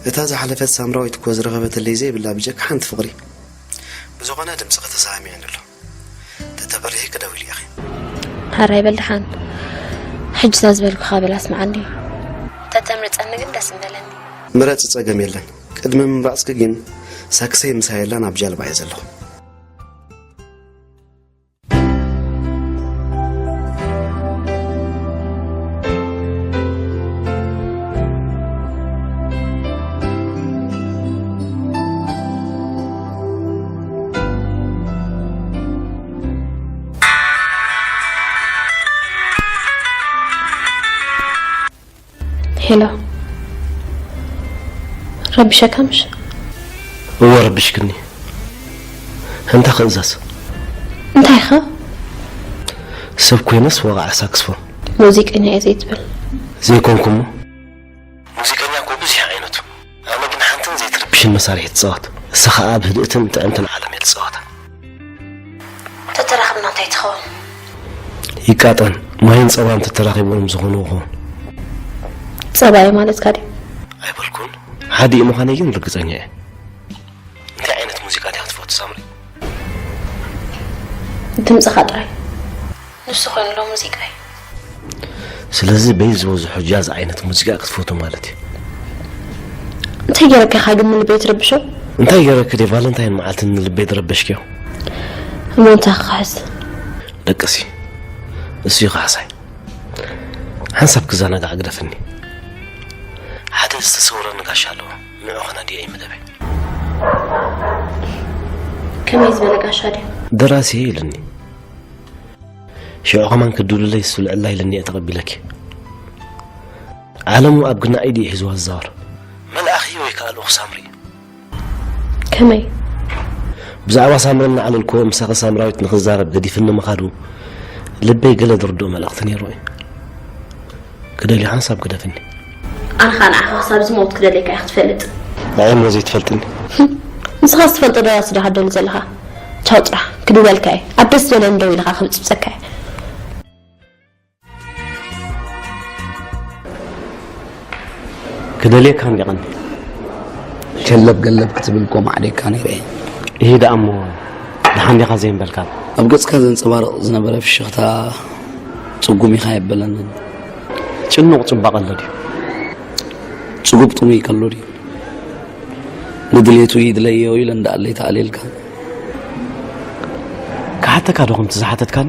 እታ ዝሓለፈት ሳምራዊት እኮ ዝረኸበትለይ ዘይብላ ብጀካ ሓንቲ ፍቕሪ። ብዝኾነ ድምፅኺ ተሰማሚዑኒ ኣሎ። ተተበሪኺ ክደውል ኢኺ። ሓራይ በል ደሓን። ሕጂ እዛ ዝበልኩኻ በል ኣስምዓኒ። ተተምርፀኒ ግን ደስ ምበለኒ። ምረፂ፣ ፀገም የለን። ቅድሚ ምምራፅኪ ግን ሳክሰይ ምሳይ የላን ኣብ ጃልባ እየ ዘለኹ። ሄሎ፣ ረቢሸካ ምሽ? እወ ረቢሽክኒ። እንታ ክእዘዝ? እንታይ ኸ? ሰብ ኮይነስ ወቓዒ ሳክስፎን። ሙዚቀኛ እየ ዘይትብል? ዘይኮንኩ እሞ። ሙዚቀኛ እኮ ብዙሕ ዓይነቱ። ኣነ ግን ሓንትን ዘይትርብሽን መሳርሒ ትፃወት። እሳ ኸኣ ኣብ ህድእትን ጥዕምትን ዓለም እየ ዝፃወታ። ተተራኽብና እንታይ ትኸውን? ይቃጠን ማይን ፀባን ተተራኺቦም ዝኾኑ ይኸውን። ፀባይ ማለትካ ድዩ? ኣይበልኩን። ሓዲእ ምዃነይ ግን ርግፀኛ እየ። እንታይ ዓይነት ሙዚቃ ድያ ክትፈቱ ሳምሪ? ድምፅኻ ጥራይ። ንሱ ኮይኑ ዶ ሙዚቃ እዩ? ስለዚ በይ ዝበዝሑ ጃዝ ዓይነት ሙዚቃ ክትፈቱ ማለት እዩ። እንታይ ገይረካ ኢኻ ግን ንልበይ ትረብሾ? እንታይ ገይረኪ ድየ ቫለንታይን መዓልቲ ንልበይ ዝረበሽክዮ? እሞ እንታይ ክኽሕስ? ደቅሲ እሱ እዩ ካሕሳይ። ሓንሳብ ክዘናጋዕ ግደፍኒ። ሓደ ዝተሰውረኒ ጋሻ ኣለዎ። ንዑ ኸነድዮ እዩ መደበይ። ከመይ ዝበለ ጋሻ ድዩ? ደራሲ ኢሉኒ። ሽዑ ኸማን ክድውልለይ እሱ ልዕላ ኢሉኒ እየ ተቐቢለኪ። ዓለሙ ኣብ ግና ኢዱ እዩ ሒዝዋ ዝዛወር። መልኣኺ ወይ ከዓ ልኡኽ ሳምሪ። ከመይ? ብዛዕባ ሳምሪ እናዕለልኩ ምሳኺ ሳምራዊት ንኽዛረብ ገዲፍኒ ምኻዱ ልበይ ገለ ዝርድኦ መልእኽቲ ነይሩ እዩ። ክደልዩ ሓንሳብ ግደፍኒ። ኣነ ኸኣ ንዓኻ ክሳብ ዝመውት ክደልየካ እየ ክትፈልጥ። ንዓይ እሞ ዘይትፈልጥኒ። ንስኻ ዝትፈልጦ ደራሲ ዶ ሃደሉ ዘለኻ? ቻው ጥራሕ ክድበልካ እየ። ኣብ ደስ ዝበለኒ ደው ኢልኻ ክብጽብጸካ እየ። ክደልየካ እንዲቐኒ። ሸለብ ገለብ ክትብል እኮ ማዕደካ ነይረ እየ። ይሄ ደኣ እሞ ደሓን ዲኻ ዘይምበልካ? ኣብ ገጽካ ዘንጸባርቕ ዝነበረ ፍሽኽታ ጽጉም ኢኻ የበለንን። ጭኑቕ ጽባቐ ኣሎ ድዩ? ጽጉብ ጥሙይ ከሎ ድዩ? ንድሌቱ ይድለዮ ኢለ እንዳኣለይ ተኣልየልካ። ክሓተካ ዶ ከምቲ ዝሓተትካኒ?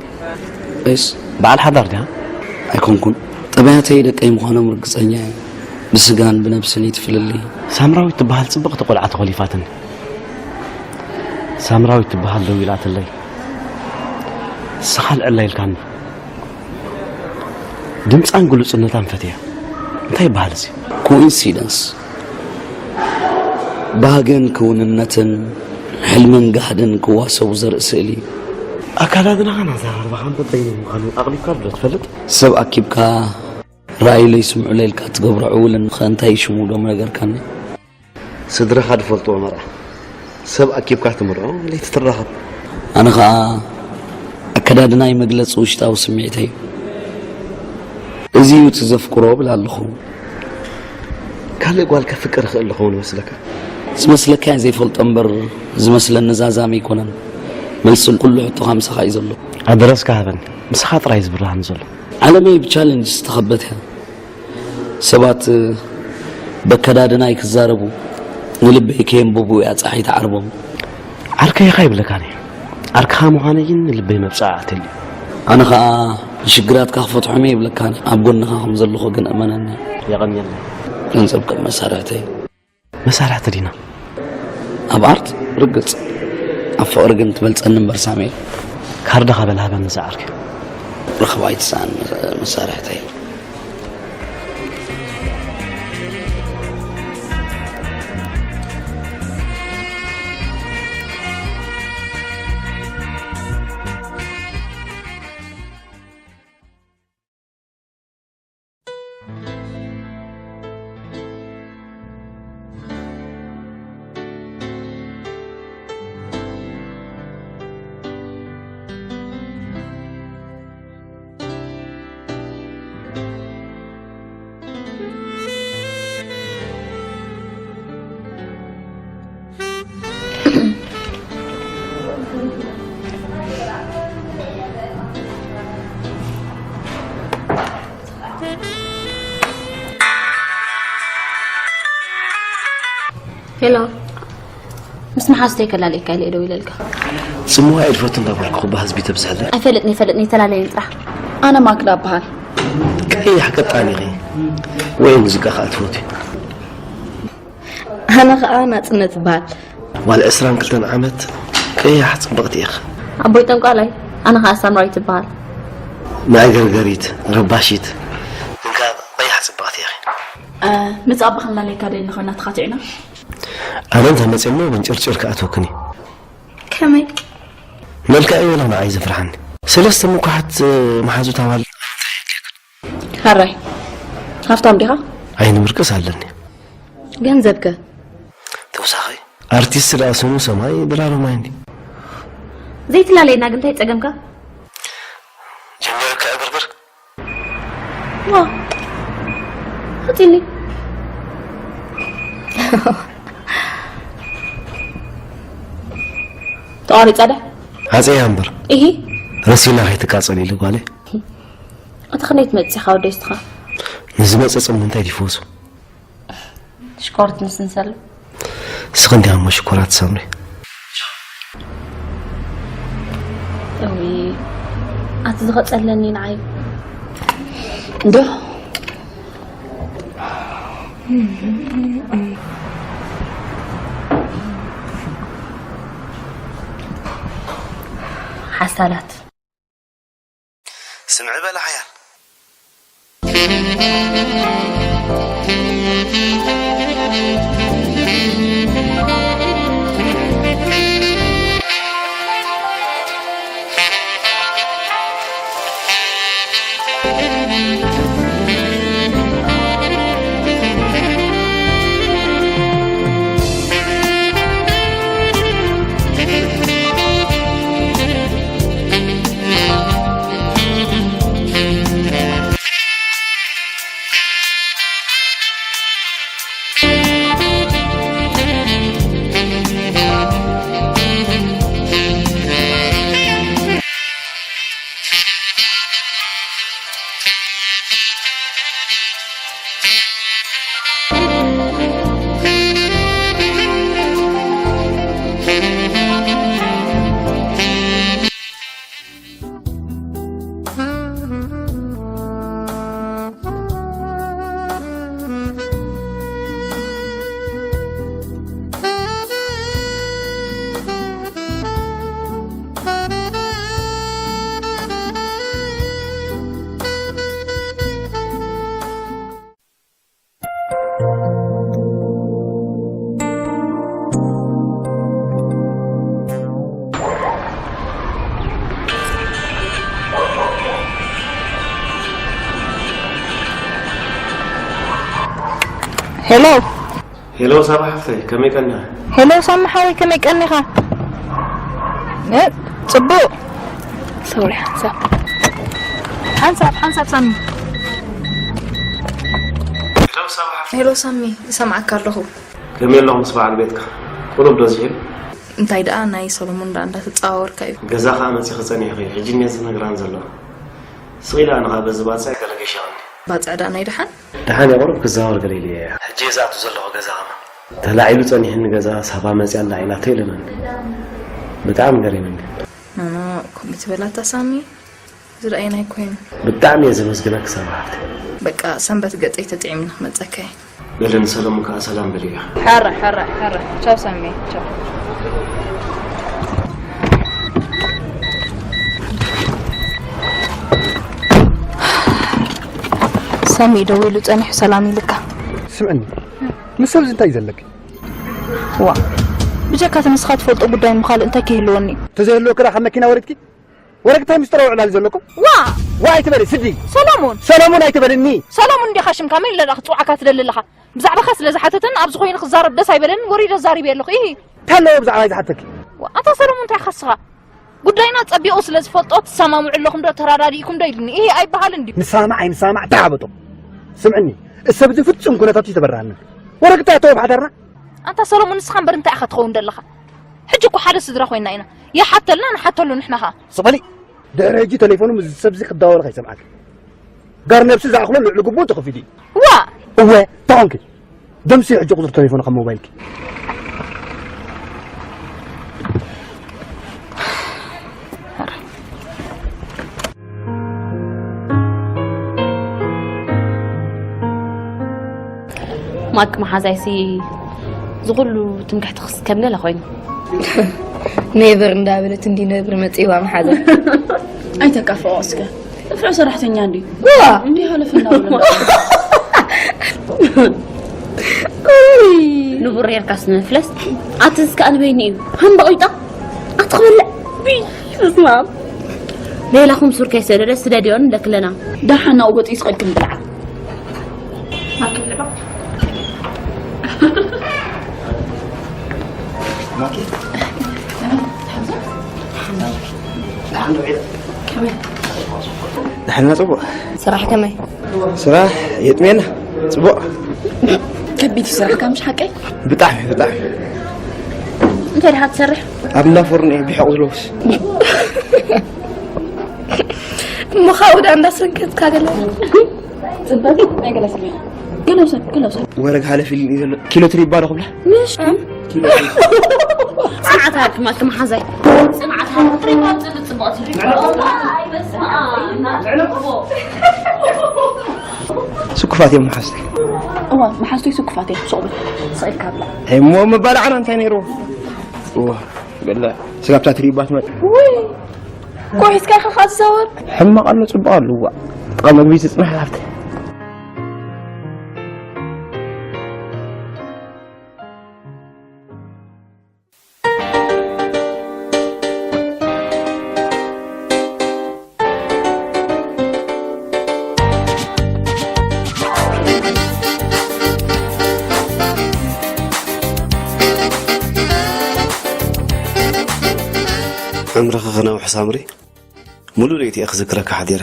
እስ በዓል ሓዳር ድያ? ኣይኮንኩን። ጠባያተይ ደቀይ ምዃኖም ርግጸኛ እየ። ብስጋን ብነብስን እዩ እቲ ፍልልይ። ሳምራዊት ትበሃል ጽብቕቲ ቆልዓ ተኾሊፋትኒ። ሳምራዊት ትበሃል ደዊላትለይ። ንስኻ ልዕላ ኢልካኒ። ድምጻን ግሉጽነታን ፈትያ። እንታይ ይበሃል እዚ? ኮኢንሲደንስ። ባህግን ክውንነትን ሕልምን ጋህድን ክዋሰቡ ዘርኢ ስእሊ እዩ። ኣከዳድናኻን ኣዘራርባኻን በበይኑ ምዃኑ ኣቕሊብካ ዶ ትፈልጥ? ሰብ ኣኪብካ ረኣዩለይ ስምዑለይ ኢልካ ትገብሮ ዕውልንኸ እንታይ እዩ ሽሙ ዶ ምነገርካኒ? ስድራኻ ዝፈልጥዎ መርዓ ሰብ ኣኪብካ ትምርዖ ለይቲ ትራኸብ። ኣነ ኸኣ ኣከዳድናይ መግለጺ ውሽጣዊ ስምዒተይ እዩ። እዚ እዩ እቲ ዘፍቅሮ እብል ኣለኹ። ካልእ ጓል ከፍቅር እኽእል ኣለኹ እውን ይመስለካ? ዝመስለካ እየ ዘይፈልጦ እምበር ዝመስለኒ ዛዛሚ ኣይኮነን። መልሲ ኩሉ ሕቶኻ ምሳኻ እዩ ዘሎ። ኣድረስካ ሃበኒ። ምሳኻ ጥራይ ዝብርሃኒ ዘሎ። ዓለመይ ብቻለንጅ ዝተኸበት እያ። ሰባት በከዳድናይ ክዛረቡ ንልበይ ከየንብቡ እያ ጸሓይ ትዓርቦም። ዓርከይ ኢኻ ይብለካን እየ። ዓርክኻ ምዃነይ ግን ንልበይ መብጽዓ ኣትየሉ እዩ። ኣነ ኸኣ ንሽግራትካ ክፈትሖም እየ ይብለካን እየ። ኣብ ጎንኻ ከም ዘለኹ ግን እመነኒ። የቐንየለይ። ገንዘብ ከም መሳርሕተይ። መሳርሕቲ ዲና? ኣብ ኣርት ርግጽ፣ ኣብ ፍቕሪ ግን ትበልጸኒ እምበር ሳሙኤል። ካርድኻ በል ሃበኒ ዝዓርከይ። ርኽባ ኣይትስኣን መሳርሕተይ። ሄሎ፣ ምስ መሓዝተይ ከላልየካ ኢለ እየ ደዊለልካ። ጽምዋ እየ ዝፈቱ እንዳበልኩ እባ ህዝቢ ተብዝሐለይ። ኣይፈልጥን፣ ኣይፈልጥን፣ ይተላለየኒ ጥራሕ። ኣነ ማክዳ እበሃል። ቀያሕ ቀጣን ኢኺ። ወይ ሙዚቃ ከኣ ትፈትዩ። ኣነ ከኣ ናጽነት እበሃል። ዋላ ዕስራን ክልተን ዓመት ቀያሕ ጽብቕቲ ኢኺ። ኣቦይ ጠንቋላይ፣ ኣነ ከኣ ሳምራዊት እበሃል። ንኣይ ገርገሪት፣ ረባሺት፣ እንካ ቀያሕ ጽብቕቲ ኢኺ። እ፣ ምጻእ ኣባኽልና ለይካ ደሊ ኮይና ተኻቲዕና። ኣነ እንተ መጽእ እሞ መንጨርጨር ክኣትወክን እዩ። ከመይ? መልክዐይ ወላ ንዓይ ዘፍርሓኒ። ሰለስተ ምኩሓት፣ እ፣ መሓዙት ኣዋልድ። ሕራይ፣ ሃፍታም ዲኻ? ዓይኒ ብርቅስ ኣለኒ። ገንዘብከ? ተውሳኸይ፣ ኣርቲስት ደኣ ስሙ ሰማይ ድራሮ ማይ እንዲ። ዘይትላለየና ግን እንታይ ጸገምካ? ጀሚሩ ከዕብርብር። ዋ፣ ሓጺኒ። ተቋሪጻ ዳ? ሃፀያ እምበር። ኢሂ። ረሲና ከይትቃጸል ኢሉ ጓለይ። ኣታ ከመይ ትመጽእ ኢኻ ወደይ ስትኻ? ንዝመጸ ጽምዲ እንታይ ድዩ ፈውሱ? ሽኮር ትምስል ዘሎ። እስኺ እንዲያ እሞ ሽኮራት ሳምሪ። እዊ፣ ኣቲ ዝቐጸለኒ ንዓይ። እንዶ። ሓሳላት። ስምዒ በላ ሓያል። ሄሎ። ሄሎ ሳባ ሓፍተይ፣ ከመይ ቀኒኻ? ሄሎ ሳሚ ሓወይ፣ ከመይ ቀኒኻ? እ፣ ጽቡቕ። ሶሪ፣ ሓንሳብ። ሓንሳብ፣ ሓንሳብ ሳሚ። ሄሎ ሳባ ሓፍተይ። ሄሎ ሳሚ፣ ይሰምዓካ ኣለኹ። ከመይ ኣለኹ ምስ በዓል ቤትካ? ቁሩብ ዶ ዝሒል? እንታይ ደኣ ናይ ሰሎሞን ደኣ እንዳተጸዋወርካ እዩ። ገዛ ከኣ መጺኺ ጸኒሕኺ፣ ሕጂ እኒአ ዝነግራን ዘለዋ። ስቕ ኢላ ኣነ ኸኣ በዚ ባጽዕ ገለ ገይሻ ቀኒ። ባጽዕ ደኣ ናይ ደሓን? ደሓን እየ፣ ቁሩብ ክዛወር ገለ ኢለ እየ። ሕጂ እየ ዝኣቱ ዘለኹ ገዛ ኸማ። ተላዒሉ ጸኒሕኒ ገዛ፣ ሳባ መጺኣ ኣላ ኢላቶ ኢለናኒ። ብጣዕሚ ገሪምኒ። ኖኖ፣ ከምኡ ትበላታ ሳሚ። ዝረኣየን ኣይኮይኑ። ብጣዕሚ እየ ዘመስግነኪ ሳባ ሓፍተይ። በቃ ሰንበት ገጸይ ተጥዒምኒ ክመጸካ እየ። በሊ ንሰለሙን ከኣ ሰላም በልዮ። ሕራይ፣ ሕራይ፣ ሕራይ። ቻው ሳሚ፣ ቻው። ሳሚ ደዊሉ ጸኒሑ ሰላም ኢልካ። ስምዕኒ፣ ምስ ሰብዚ እንታይ እዩ ዘለኪ? ዋ፣ ብጀካ እቲ ንስኻ ትፈልጦ ጉዳይ እሞ ካልእ እንታይ ክህልወኒ? ተዘይህልወኪ ደኣ ካብ መኪና ወሪድኪ? ወረቅታይ ምስጢራዊ ዕላል ዘለኩም? ዋ! ዋ ኣይትበሊ፣ ስዲ። ሰሎሙን! ሰሎሙን ኣይትበልኒ! ሰሎሙን እንዲኻ ሽምካ፣ መን ኢለ ደኣ ክጽውዓካ ትደሊ ኣለኻ? ብዛዕባኻ ስለ ዝሓተተኒ፣ ኣብዚ ኮይኑ ክዛረብ ደስ ኣይበለንን፣ ወሪደ ዛሪበ ኣለኹ። ኢሂ! እንታይ ኣለዎ ብዛዕባይ ዝሓተኪ? ዋ፣ ኣታ ሰሎሙን፣ እንታይ ኻስኻ? ጉዳይና ጸቢቑ ስለ ዝፈልጦ፣ ትሰማምዑ ኣለኹም ዶ፣ ተረዳዲእኩም ዶ ኢሉኒ። ኢሂ ኣይበሃልን ድዩ? ንሰማማዕ ኣይንሰማማዕ ተሓበጦ። ስምዕኒ፣ እሰብ እዚ ፍጹም ኩነታቱ ይተበርሃኒ። ወረቅታይ ኣተወ ብሓዳርና? ኣንታ ሰሎሙን፣ ንስኻ እምበር እንታይ ኢኻ ትኸውን ደለኻ? ሕጂ እኮ ሓደ ስድራ ኮይና ኢና። ይሓተልና፣ ንሓተሉ ንሕና ኸኣ። ስቕ በሊ። ድሕሪ ሕጂ ተሌፎኑ ምስ ሰብዚ ክዳወል ከይሰምዓኪ። ጋር ነብሲ ዝኣኽሎ ልዕሊ ግቡእ ተኸፊሉ እዩ። ዋ! እወ፣ እንታይ ኾንኪ? ደምሲ ሕጂ ቁፅሪ ቴሌፎን ካብ ሞባይልኪ። ማክ መሓዛይሲ ዝኹሉ ትምክሕቲ ክስ ከብለለ ኮይኑ። ኔቨር እንዳበለት እንዲ ነብሪ መጽዋ መሓዛ። ኣይተካፍኦ እስከ። እፍረ ሰራሕተኛ እንዲ ዋ እንዲ ሃለፍ እንዳበለ ንቡር ኔርካስ ንምፍለስ ኣትስ ከኣ ንበይኒ እዩ ሃምባ ቆይጣ ኣትኽበልዕ ብስማ ሌላኹም ሱር ከይሰደደ ስደድዮን ለክለና ደሓን ናብኡ ገጢ ስቐድክም ብልዓ። ደሓና ጽቡቕ ስራሕ ከመይ? ስራሕ የጥሜና ጽቡቕ ከቢድ እዩ ስራሕካ ምሽ ሓቀይ? ብጣዕሚ ብጣዕሚ እንታይ ድኻ ትሰርሕ ኣብ እንዳ ፎርኖ እየ ብሕቕ ዝለውስ እሞ ካብኡ ዳ እንዳሰንከትካ ገለ ጽበብ ናይ ገለ ስርሕ ገለ ውሰድ ገለ ውሰድ ወረግ ሃለፍ ኢሉኒ እዩ ዘሎ ኪሎ ትሪባ ዶ ክብላ ምሽ ጽንዓት ሃልክማ ክመሓዛይ ጽንዓት ሃልክማ ጽንዓት ጽቡቕ ስኩፋት እዮም መሓዝተይ እዋ መሓዝተይ ስኩፋት እዮም ስቑ ስቕ ኢልካ ብላ እሞ መባልዓና እንታይ ነይርዎ እዋ በላ ስጋብታ ትሪባ ትመጥ ኮሒስካ ኢኻ ትዛወር ሕማቕ ኣሎ ጽቡቕ ኣሎ እዋ ጥቓ መግቢ ትጽናሕ ሃብተ ዕምርኺ ክነውሕ ሳምሪ፣ ሙሉእ ለይቲ እየ ክዝክረካ ሓዲረ።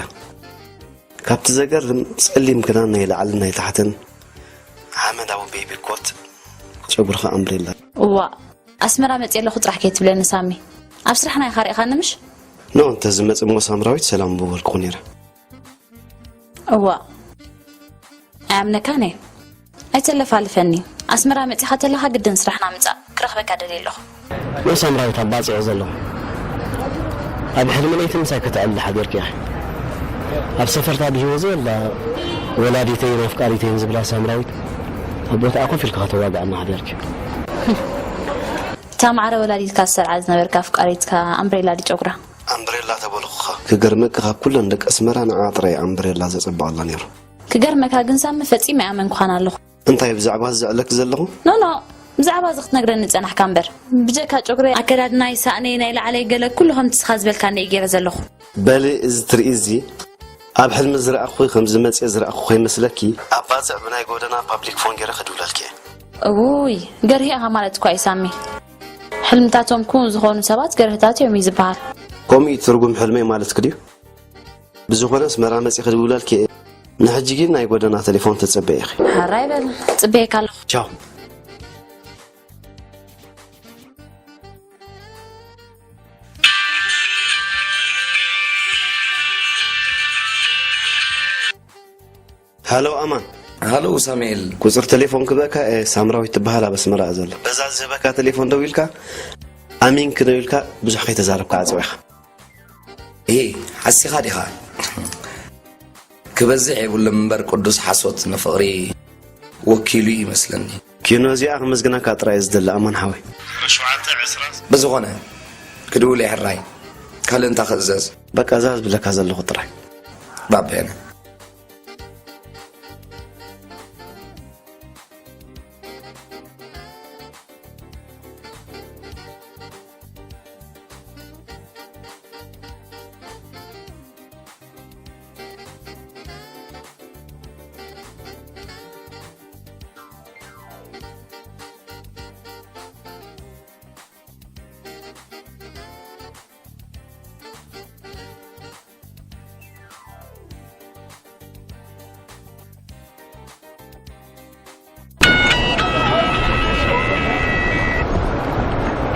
ካብቲ ዘገርም ጸሊም ክዳን ናይ ላዕልን ናይ ታሕትን፣ ሓመዳዊ ቤቢ ኮት፣ ጨጉርኻ ኣምብሬላ። እዋ ኣስመራ መጽእ ኣለኹ ጥራሕ ከይትብለኒ ሳሚ። ኣብ ስራሕና ኢኻ ርኢኻኒ ምሽ? ኖ እንተዝመጽእ እሞ ሳምራዊት ሰላም ምበልኩኹ ነይረ። እዋ ኣይኣምነካን እየ። ኣይተለፋልፈኒ። ኣስመራ መጺኻ ተለኻ ግድን ስራሕና ምጻእ ክረኽበካ ደልየ ኣለኹ። ኖ ሳምራዊት ኣባጺዐ ዘለኹ ኣብ ሕልሚ ለይቲ ምሳይ ከተዕልሊ ሓዲርኪ ኢኺ። ኣብ ሰፈርታ ብህይወት ዘየላ ወላዲተይን ኣፍቃሪተይን ዝብላ ሳምራዊት ኣብ ቦታኣ ኮፍ ኢልካ ከተዋግኣና ሓዲርኪ። እታ ማዕረ ወላዲትካ ዝሰርዓ ዝነበርካ ኣፍቃሪትካ ኣምብሬላ ድዩ ጨጉራ? ኣምብሬላ ተበልኹኻ ክገርመካ ካብ ኩለን ደቂ ኣስመራ ንዓ ጥራይ ኣምብሬላ ዘጸብቐላ ነይሩ። ክገርመካ ግን ሳሚ ፈጺመ ኣይኣመንኩኻን ኣለኹ። እንታይ ብዛዕባ እዚ ዘዕለክ ዘለኹ? ኖ ኖ ብዛዕባ እዚ ክትነግረኒ ጸናሕካ እምበር ብጀካ ጨጉረይ ኣከዳድናይ ሳእነይ ናይ ላዕለይ ገለ ኩሉ ከምቲ ስኻ ዝበልካኒ እየ ገይረ ዘለኹ። በሊ እዚ ትርኢ እዚ ኣብ ሕልሚ ዝረኣኹ ከም ዝመጽእ ዝረኣኹ ከይመስለኪ ኣብ ባጽዕ ብናይ ጎደና ፓብሊክ ፎን ገይረ ክድውለልኪ እየ። እውይ ገርሂ ኢኻ ማለት እኳ እዩ ሳሚ። ሕልምታቶም ክውን ዝኾኑ ሰባት ገርህታት እዮም እዩ ዝበሃል። ከምኡ እዩ ትርጉም ሕልመይ ማለትኪ ድዩ? ብዝኾነ ኣስመራ መጺእ ክድውለልኪ እየ። ንሕጂ ግን ናይ ጎደና ቴሌፎን ተጸበዪ ኢኺ። ሓራይ በል ጽበየካ ኣለኹ። ቻው። ሃሎ ኣማን። ሃሎ ሳሙኤል። ቁፅሪ ቴሌፎን ክበካ እየ፣ ሳምራዊት ትበሃል ኣብ ኣስመራ እያ ዘላ። በዛ ዝህበካ ቴሌፎን ደዊልካ ኣሚን ክነው ኢልካ ብዙሕ ከይተዛረብካ ዓፅው ኢኻ። ኢ ሓሲኻ ዲኻ? ክበዝሕ የብሉን እምበር ቅዱስ ሓሶት ንፍቕሪ ወኪሉ እዩ ይመስለኒ። ኪኖ እዚኣ ክምስግነካ ጥራይ እየ ዝደሊ ኣማን ሓወይ። ብዝኾነ ክድውል እየ ሕራይ። ካልእ እንታይ ክእዘዝ? በቃ እዛ ዝብለካ ዘለኹ ጥራይ። ባቤነ።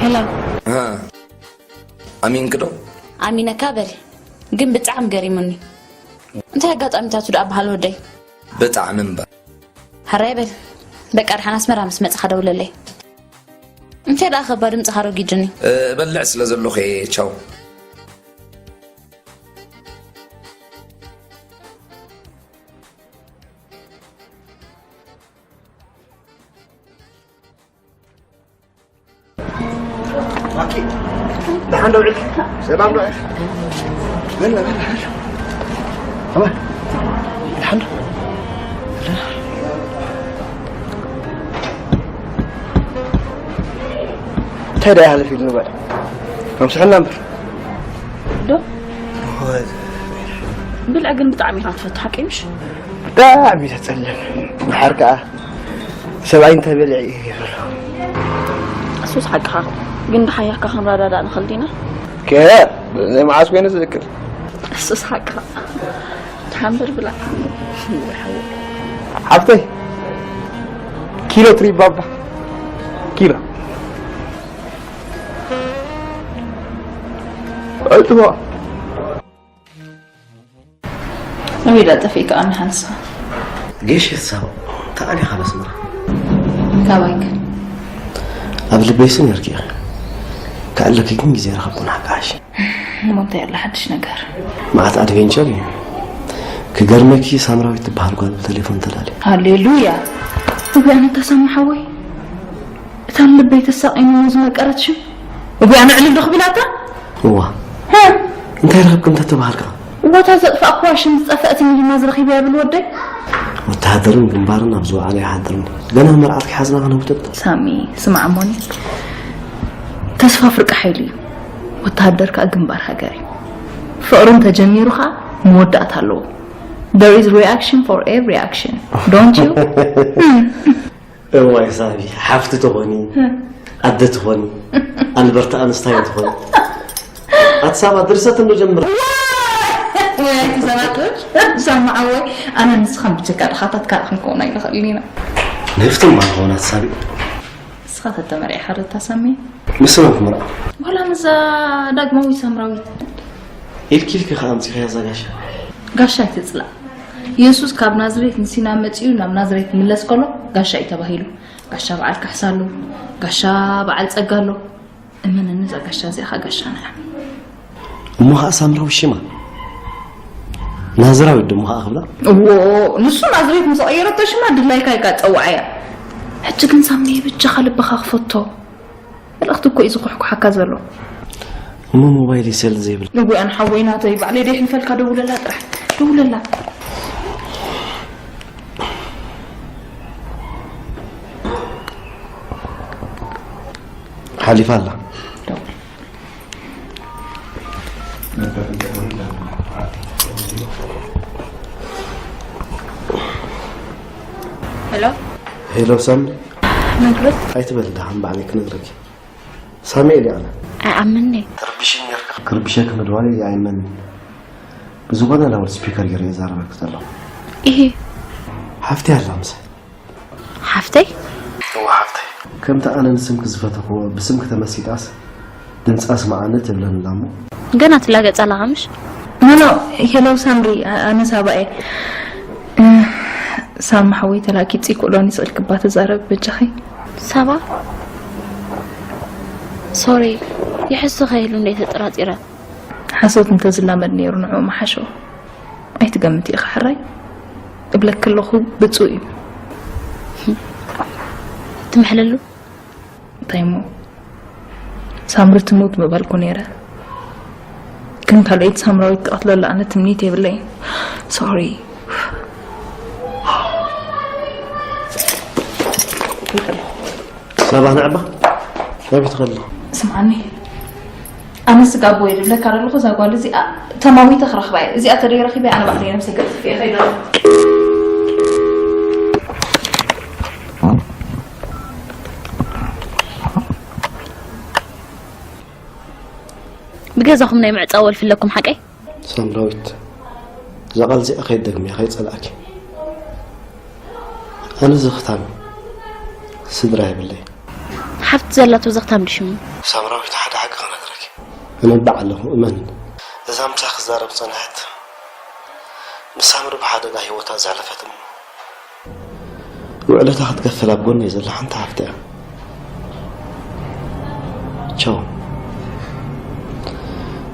ሄሎ። ኣሚንክ ዶ? ኣሚነካ በል። ግን ብጣዕሚ ገሪሙኒ። እንታይ ኣጋጣሚታቱ ደኣ በሃል ወደይ? ብጣዕሚ እምበር። ሕራይ በል። በቃ ደሓን ኣስመራ ምስ መጻኻ ደውለለይ። እንታይ ደኣ ከባ ድምጽኻ ረጒድኒ። በልዕ ስለ ዘለኹ እየ። ቻው። ማኪ፣ ደሓን ዶ ውዒልኪ? ሰላም ዶ? በላ፣ በላ፣ በላ። ኣማ፣ ደሓን ዶ? እንታይ ደኣ ይሓልፍ ኢሉ ንበል። ከምስሕና እምበር። ዶ? ብልዒ ግን ብጣዕሚ ኢኻ ትፈቱ፣ ሓቀይ ምሽ? ብጣዕሚ ተጸልም። ድሓር ከኣ ሰብኣይ እንተበልዕ እዩ ይብሎ። እሱስ ሓቅኻ። ግን ደሓያካ ክንረዳዳእ ንኽእል ዲና? ከ፣ ናይ መዓስ ኮይኑ ዝእክል? እሱስ ሓቅኻ። ተሓንበር ብላ። ሓፍተይ፣ ኪሎ ትሪባባ። ኪሎ። ዕጥዋ። ኣበይ ደኣ ጠፊእካ ኣነ ሓንስኻ? ጌሽ ሳባ፣ ተኣሊኻ ኣስመራ? ካባይክ? ኣብ ልበይሲ ነርኪ ኢኺ። ክኣለኪ ግን ግዜ ረኸብኩ ንሓቂ ሓሽ። እሞ እንታይ ኣሎ ሓድሽ ነገር? መዓት ኣድቬንቸር እዩ። ክገርመኪ ሳምራዊት ትበሃል ጓል ብቴሌፎን ተላልየ። ሃሌሉያ! እግቢ ኣነ ተሰማ ሓወይ። እታ ንልበይ ተሳቒኑ ዝመቀረት ሽም እጉያ ንዕልል ዶ ክብላታ? እዋ። ሀ? እንታይ ረኽብኪ እንተተባሃልካ? እወታ ዘጥፋእኩዋ ሽም ዝጠፈእትኒ ድማ ዝረኺበ የብል ወደይ። ወተሃደርን ግንባርን ኣብ ዝወዓለ ይሓድርን። ገና መርዓት ክሓዝና ከነውጥጥ። ሳሚ፣ ስማዕ እሞኒ። ተስፋ ፍርቂ ሓይሊ እዩ። ወተሃደር ከኣ ግንባር ሃገር እዩ። ፍቕሪ እንተጀሚሩ ከኣ መወዳእታ ኣለዎ። There is reaction for every action. Don't you? እዋይ ሳቢ፣ ሓፍቲ ትኾኒ፣ ኣደ ትኾኒ፣ ኣልበርት ኣንስታይን ትኾኒ። ኣቲ ሳባ ድርሰት እንዶ ጀምር። ወይ ኣይትዘናግዕ፣ ሳማ ሓወይ፣ ኣነ ንስኻን ብጀካ ድኻታት ካልእ ክንከውን ኣይንኽእልን ኢና። ንፍትም ማ ንኸውን ኣቲ ሳቢ። ንስኻ ተተመርዒኻ ዶ ታሳሚ? ምስ መን ክምርዓ? ዋላ ምስዛ ዳግማዊት ሳምራዊት። ኢልኪ ኢልኪ ከኣ ኣምጺኽያ እዛ ጋሻ። ጋሻ ኣይትጽላእ። የሱስ ካብ ናዝሬት ንሲና መጺኡ ናብ ናዝሬት ክምለስ ከሎ ጋሻ እዩ ተባሂሉ። ጋሻ በዓል ካሕሳ ኣሎ፣ ጋሻ በዓል ጸጋ ኣሎ። እመነኒ እዛ ጋሻ እዚኣ ኸኣ ጋሻና እያ። እሞ ኸኣ ሳምራዊ ሽማ ናዝራዊት ድሞ ኸኣ ክብላ? እዎ፣ ንሱ ናዝሬት ምስ ቐየረቶ ሽማ ድላይካ ኢልካ ጸውዓያ። ሕጂ ግን ሳምኒ በጃኻ ልብኻ ክፈቶ። መልእኽቲ እኮ እዩ ዝኹሕኩሓካ ዘሎ። እሞ ሞባይል ይሰል ዘይብል። ንጉያን ሓወይ ናተይ ባዕለይ ደይሕልፈልካ ደውለላ ጥራሕ። ደውለላ። ሓሊፋ ኣላ። ደውል። ሄሎ። ሄሎ ሳምሪ። መን ክብል? ኣይትበል ደሓን ባዕለይ ክነግረኪ። ሳሙኤል እየ ኣነ። ኣይኣምንን እየ። ትርብሽኒ ነርካ። ክርብሸኪ ምድዋለይ ኣይመንን። ብዝኾነ ላውድ ስፒከር ገይረ እየ ዛረበኪ ዘለኹ። ኢሂ። ሓፍተይ ኣላ ምሳይ። ሓፍተይ? እወ ሓፍተይ። ከምቲ ኣነ ንስምኪ ዝፈተኽዎ ብስምኪ ተመሲጣስ ድምጻ ስምዓኒ ትብለኒ ኣላ እሞ። ገና ትላገጽ ኣለኻ ምሽ? ኖ ኖ፣ ሄሎ ሳምሪ፣ ኣ-፣ ኣነ ሳባ እየ። እ፣ ሳማ ሓወይ ተላጊጺ ክእሎኒ ስቕ ኢልኪ እባ ተዛረቢ በጃኺ። ሳባ? ሶሪ፣ ይሕሱ ከይህሉ እንደ ተጠራጢረ። ሓሶት እንተዝላመድ ነይሩ ንዕኡ ምሓሾ። ኣይትገምቲ ኢኻ ሕራይ? እብለኪ ኣለኹ ብጹእ እዩ። ትምሕለሉ? እንታይ እሞ? ሳምሪ ትሙት ምበልኩ ነይረ። ግን ካልኣይቲ ሳምራዊት ትቐትለላ ኣነ ትምኒት የብለይን። ሶሪ። ሳባ ንዕባ ናበይ ትኸዲ? ስምዓኒ፣ ኣነ ስጋ ኣቦ እየ ዝብለካ ዘለኹ፣ እዛ ጓል እዚኣ ተማዊተ ክረኽባ እየ። እዚኣ ተደይ ረኺበ ኣነ ባዕለይ ነብሰይ ከጥፍእ እየ፣ ከይደ። ብገዛኹም ናይ ምዕጻው ወልፊ ኣለኩም ሓቀይ? ሳምራዊት፣ እዛ ቃል እዚኣ ከይትደግምያ፣ ከይጸልኣኪ። ኣነ ዘኽታም ስድራ የብለይ። ሓፍቲ ዘላቶ ዘኽታም ድሽሙ? ሳምራዊት፣ ሓደ ሓቂ ክነግረኪ። እነብዕ ኣለኹ፣ እመን። እዛ ምሳኺ ክዛረብ ጸንሐት፣ ምስ ሳምሪ ብሓደጋ ህይወታ ዘሕለፈት እሞ፣ ውዕለታ ክትከፍል ኣብ ጎነይ ዘላ ሓንቲ ሓፍቲ እያ። ቻው።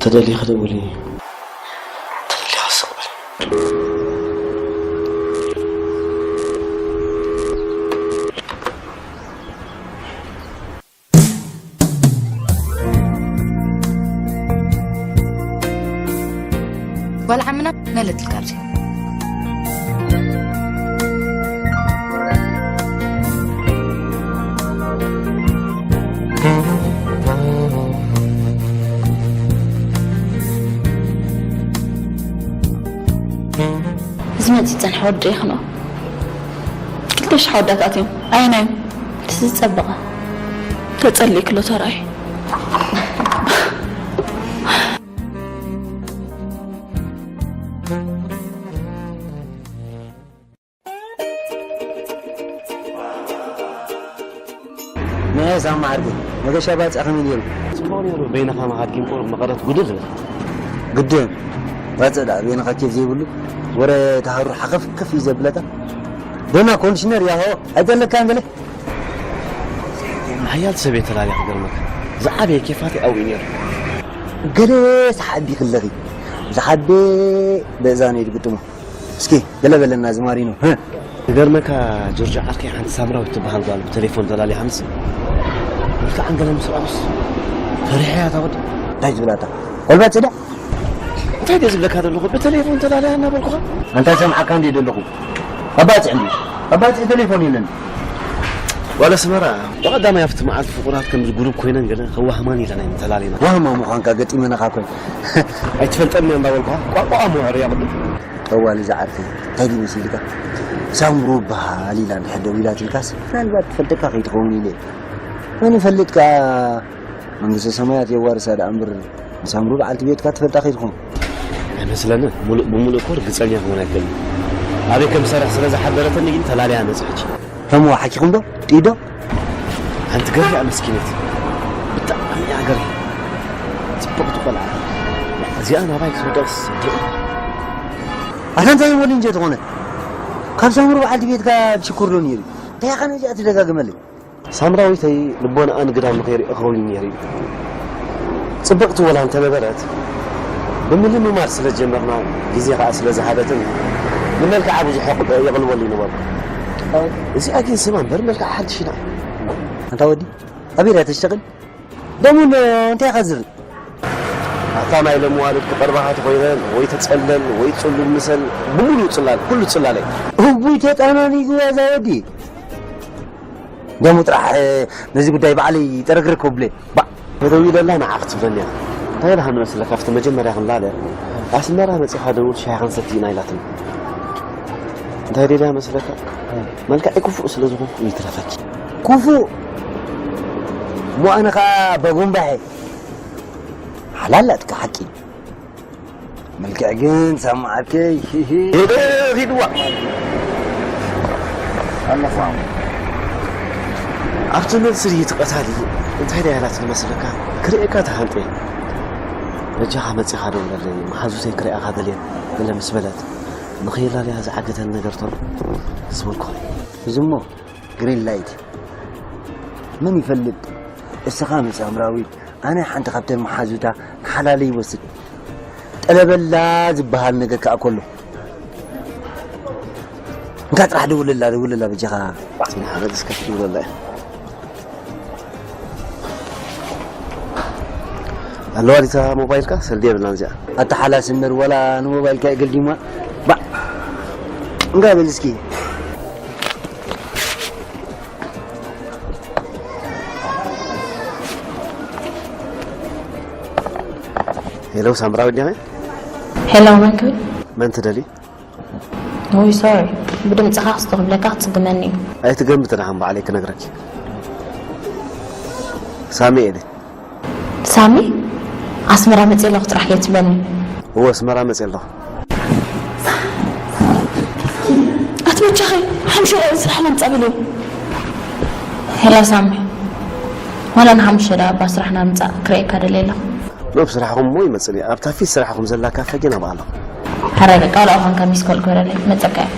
ተደሊኺ ደውሊ። ተደሊኻ ስቕ በል። ጓል ዓምና መለትልካ ኣብዚ። እዚ መፂ ዝፀንሐ ወዲ ዶ ይኽንኦ? ክልተ ሽሕ ኣወዳት ኣትዮም። ኣየናዮም? እቲ ዝፀበቐ። ተፀሊእክሎ ተራእዩ። ንኤ ሳማ ዓርኪ፣ መገሻ ባጽዕ ከመይ ነይሩ? ጽቡቕ ነይሩ። በይንኻ ምኻድ ግን ቁሩብ መቐረት ጉድል ይብል። ግድን። ባጽዕ ደኣ በይንኻ ኬፍ ዘይብሉ፣ ወረ ተሃሩ ሓኸፍ ከፍ እዩ ዘብለካ። ደና ኮንዲሽነር ያሆ፣ ኣይጠለካን ገለ? ሓያል ሰብ እየ ተላልያ ክገርመካ። ዝዓበየ ኬፋት ኣብኡ እዩ ነይሩ። ገለ ሰሓቢ ክለኺ። ዝሓበ በእዛነይ ድግጥሞ። እስኪ ገለ በለና ዝማሪኖ። ህ። ክገርመካ ጆርጆ ዓርከይ ሓንቲ ሳምራዊት ትበሃል ጓል ብቴሌፎን ተላሊኻ ምስ መልክዓን ገለ ምስ ረኣኹስ ፈሪሐያ እታ ወዲ። እንታይ ትብላታ? ቆልባጽዕ ድያ? እንታይ ድየ ዝብለካ ዘለኹ? ብቴሌፎን ተላልያ እናበልኩኻ። ኣንታ ሰምዓካ እንድየ ዘለኹ። ኣባጽዕ እንድዩ። ኣባጽዕ ቴሌፎን የለን። ጓል ኣስመራ ብቐዳማይ ኣብቲ መዓልቲ ፍቑራት ከምዚ ጉሩብ ኮይነን ገለ ከዋህማን ኢለን ኣይምተላለየና። ዋህማ ምዃንካ ገጢመናኻ ኮን። ኣይትፈልጠኒ እንዳበልኩኻ ቋቋ ምውዕር እያ ቅድም። ጠዋሊ ዝዓርከይ እንታይ ድዩ መሲልካ? ሳምሩ በሃል ኢላ እንድሕር ደዊላትልካስ ምናልባት ትፈልጠካ ከይትኸውን ኢለ። መን ይፈልጥ ከኣ መንግስተ ሰማያት የዋርሳ ደኣ እምበር ንሳምሩ በዓልቲ ቤትካ ትፈልጣ ከይትኸውን። ኣይመስለንን። ሙሉእ ብሙሉእ እኮ ርግጸኛ ክኸውን ኣይክእልን። ኣበይ ከም ዝሰርሕ ስለ ዝሓበረትኒ ግን ተላልያ መጺኣ ሕጂ። ከምኡ ሓኪኹም ዶ? ጥይት ዶ? ሓንቲ ገርያ መስኪነት። ብጣዕሚ እያ ገርያ። ጽብቕቲ ቆልዓ። እዚኣ ናባይ ክትወድቕስ እንዲያ። ኣታ እንታይ ወሊንጀ ተኾነ? ካብ ሳምሩ በዓልቲ ቤትካ ትሽኩር ዶ ነይሩ? እንታይ ኢኻ ነዚኣ ትደጋግመለይ? ሳምራዊተይ ልቦናኣን ግዳም ንኸይርኢ ክኸውን ነይሩ እዩ። ጽብቕቲ ወላ እንተነበረት፣ ብምልምማድ ስለ ዝጀመርና፣ ግዜ ኸኣ ስለ ዝሃበትን፣ ንመልክዓ ብዙሕ የቕል-፣ የቕልበሉ ይነበርኩ። እዚኣ ግን ስማ እምበር መልክዓ ሓድሽ ኢና። ኣንታ ወዲ፣ ኣበይ እያ ተሽተቕል? ደሞ እንዶ እንታይ ኢኻ ዝብል? ኣታ ናይ ሎሚ ዋልድ ክቐርባኻ ተኾይነን፣ ወይ ተጸለል፣ ወይ ጽሉል ምሰል፣ ብምሉእ ጽላል፣ ኩሉ ጽላለይ። እውይ ተጣናኒጉ እዛ ወዲ። ደሞ ጥራሕ፣ እ፣ ነዚ ጉዳይ ባዕለይ ጠረግረግ ከብለ። ባ-፣ ተደዊለላ ንዓ ክትብለኒ እያ። እንታይ ኢላ ከም ዝመስለካ፣ ኣብቲ መጀመርያ ክንላለ፣ ኣስመራ መጺኻ ደውል ሻሂ ክንሰቲ ኢና ኢላትኒ። እንታይ ደልያ መስለካ? መልክዐይ ክፉእ ስለ ዝኾንኩ ይትረፈኪ። ክፉእ? እሞ ኣነ ኸኣ በጎምባሔ። ሓላላትካ ሓቂ። መልክዕ ግን ሳማ ዓርከይ፣ ሂሂ። ሄደ ኺድዋ። ኣለኹ። ኣብቲ መልሲ ድዩ እቲ ቀታሊ እንታይ ደኣ ያላት ንመስለካ? ክርእየካ ተሃንጠ። በጃኻ መጺኻ ደውለለይ፣ መሓዙተይ ክርእያኻ ደልየን፣ ገለ ምስ በለት፣ ንኸይላለያ ዝዓገተን ነገር ተሎ ዝበልኩ። እዚ እሞ ግሪን ላይት። መን ይፈልጥ? እስኻ ምስ ሳምራዊት ኣነ ሓንቲ ካብተን መሓዙታ ንሓላለይ ይወስድ። ጠለበላ ዝበሃል ነገር ከኣ ከሎ። እንካ ጥራሕ ደውለላ፣ ደውለላ በጃኻ። ጽንሓ፣ በል እስከ ደውለላ እየ። ኣለዋ ዲታ ሞባይልካ? ሰልዲ የብላን እዚኣ። ኣታ ሓላስ እምበር፣ ዋላ ንሞባይልካ እየ ገልዲማ። ባዕ። እንካ በል እስኪ። ሄሎ፣ ሳምራዊት ዲኻ? ሄሎ፣ መን ክብል? መን ትደሊ? ውይ፣ ሶሪ። ብድምፅኻ ክስቶ ክብለካ ክፅግመኒ እዩ። ኣይትገምቲ፣ ደሓን ባዕለይ ክነግረኪ። ሳሚ እየ። ሳሚ? ኣስመራ መፅእ ኣለኹ ጥራሕ ከይትብለኒ። እወ፣ ኣስመራ መፅእ ኣለኹ። ኣቲ በጃኺ፣ ሓምሽተ ስራሕ ምምፃእ በልዮ። ሄላ ሳሚ፣ ዋላ ንሓሙሽተ ደኣ እባ ስራሕና ምፃእ ክርእየካ ደልየ ኣለኹ። ኖብ ስራሕኹም እሞ ይመፅእ እየ። ኣብታ ፊት ስራሕኹም ዘላ ካፈ ግን ኣብኣ ኣለኹ። ሕራይ በቃ፣ ዋላ ኣዃንካ ሚስ ኮል ግበረለይ፣ መፀካ እየ።